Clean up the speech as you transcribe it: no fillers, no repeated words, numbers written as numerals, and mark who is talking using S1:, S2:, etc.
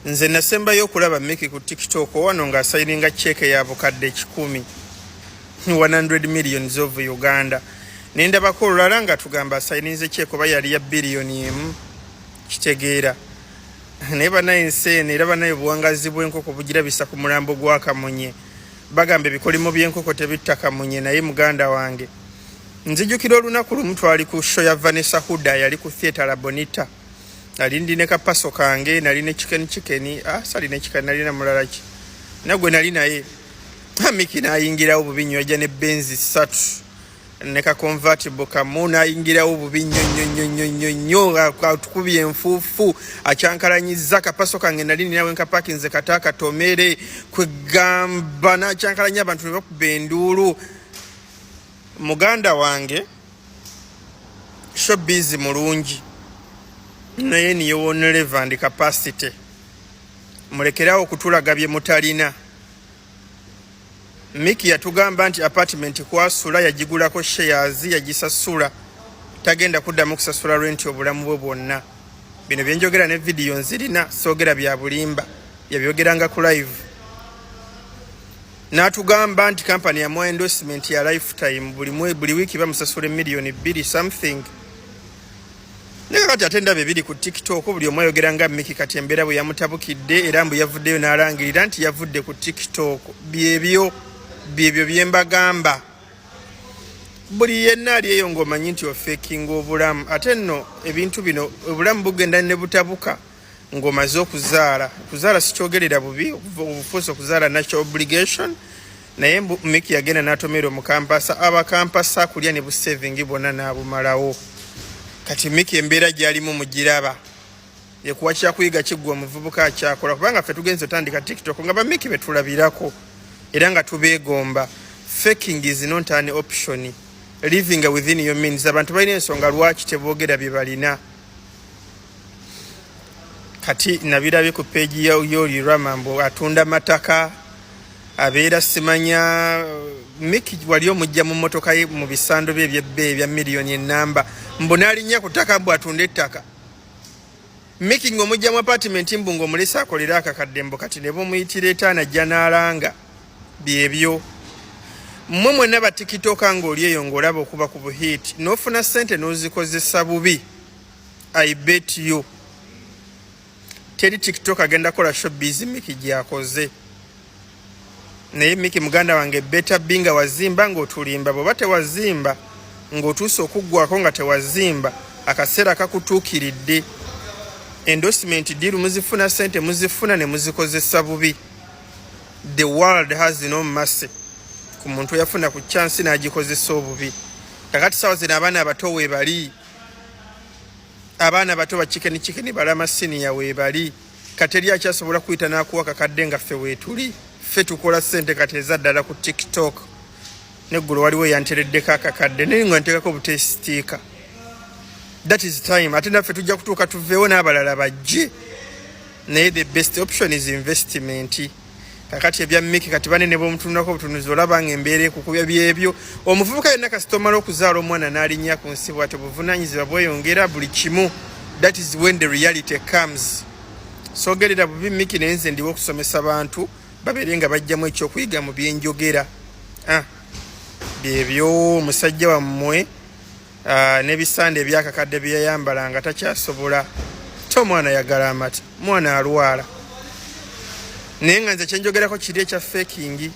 S1: Nze nasembayo okulaba Mickey ku TikTok wano ng'asayininga cheque ya 100,000, 100 millions of Uganda. Ne ndabako olulala nga tugamba asayininze cheque oba yali ya 1 biliyoni. Kitegeera naye banaye ensi eno era banaye obuwangazi bw'enkoko bugirabisa ku mulambo gwa kamunye. Bagamba ebikolimo by'enkoko tebitta kamunye, naye muganda wange, nzijukira olunaku lumu twali ku show ya Vanessa Huda, yali ku Theatre La Bonita. Nali ndi ne kapaso kange, nali ne chicken chicken, ah, sali ne chicken, nali na mulala ki nagwe nali naye. Mickey n'ayingirawo bubi nnyo, ajja ne Benz ssatu ne ka convertible kamu, n'ayingirawo bubi nnyo nnyo nnyo nnyo nnyo nnyo, atukubye enfuufu, akyankalanyiza kapaso kange nali ninawe nkapakinze kata akatomere kwegamba, n'akyankalanya abantu ne bakuba enduulu. Muganda wange, showbiz mulungi, naye niyo own level and capacity. Mulekerawo okutulaga bye mutalina. Mickey yatugamba nti apartment kwasula yagigulako shares, yagisasula, tagenda kuddamu kusasula rent obulamu bwe bwonna. Bino byenjogera ne vidiyo nzirina, soogera bya bulimba, yabyogeranga ku live. N'atugamba nti kampani yamuwa endorsement ya lifetime, buli wiiki bamusasula 2 miliyoni something. Naye kati ate ndaba ebiri ku TikTok, buli omu ayogera nga Mickey. Kati embeera bwe yamutabukidde, era mbu yavuddeyo n'alangirira nti yavudde ku TikTok. Byebyo byebyo byembagamba, buli yenna ali eyo ng'omanyi nti ofekinga obulamu, ate nno ebintu bino obulamu bugenda ne butabuka ng'omaze okuzaala. Kuzaala sikyogerera bubi, obufuusa okuzaala natural obligation, naye Mickey yagenda n'atomera omukampasa, abakampasa akulya ne busaving bwonna n'abumalawo. Kati Mickey embeera gy'alimu mugiraba, ekuwa kyakuyiga kiggwa omuvubuka akyakola, kubanga ffe tugenze otandika TikTok nga ba Mickey betulabirako era nga tubeegomba. Faking is not an option. Living within your means. Abantu balina ensonga lwaki teboogera bye balina. Kati nabirabye ku page yoli Rama, mbu atunda mataka, abeera simanya. Mickey wali omujja mu mmotoka ye mu bisando bye ebyebbeeyi ebya miliyoni enamba, mbu n'alinnya ku ttaka, mbu atunda ettaka. Mickey ng'omujja mu apartment, mbu ng'omulese akolera akakadde, mbu kati ne bumuyitira etaano ajja n'alanga. Byebyo mmwe mwenna ba TikToker ng'oli eyo ng'olaba okuba ku buhiiti n'ofuna ssente n'ozikozesa bubi. I bet you teri TikTok agenda kukola showbiz Mickey gyakoze. Naye Mickey muganda wange, better be nga wazimba ng'otulimba. Bw'oba tewazimba, ng'otuuse okuggwako nga tewazimba, akaseera kakutuukiridde. Endorsement deal muzifuna, ssente muzifuna ne muzikozesa bubi. The world has no mercy ku muntu eyafuna ku chance n'agikozesa obubi. Kakati sawa zino abaana abato weebali, abaana bato ba chicken chicken balama senior weebali. Kati eri akyasobola kuyita n'akuwa kakadde nga ffe weetuli, ffe tukola ssente kati eza ddala ku TikTok. Neggulo waliwo yantereddeko akakadde, naye nga nteekako butesitiika. That is time. Ate naffe tujja kutuuka tuveewo n'abalala bajje, naye the best option is investment. Kakati ebya Mickey, kati banene bomutunulako obutunuzi, olaba nga embeera ekukubya. Byebyo, omuvubuka yenna kasita omala okuzaala omwana n'alinnya ku nsi bwatyo, buvunanyizibwa bweyongera buli kimu. That is when the reality comes. Sogerera bubi Mickey, naye nze ndiwo okusomesa bantu babeere nga bajjamu ekyokuyiga mu byenjogera. Ah, byebyo omusajja wammwe, ah, n'ebisande ebyakakadde bye yayambala nga takyasobola te omwana yagala amata, omwana alwala. Naye nga nze kyenjogerako kiri ekya faking.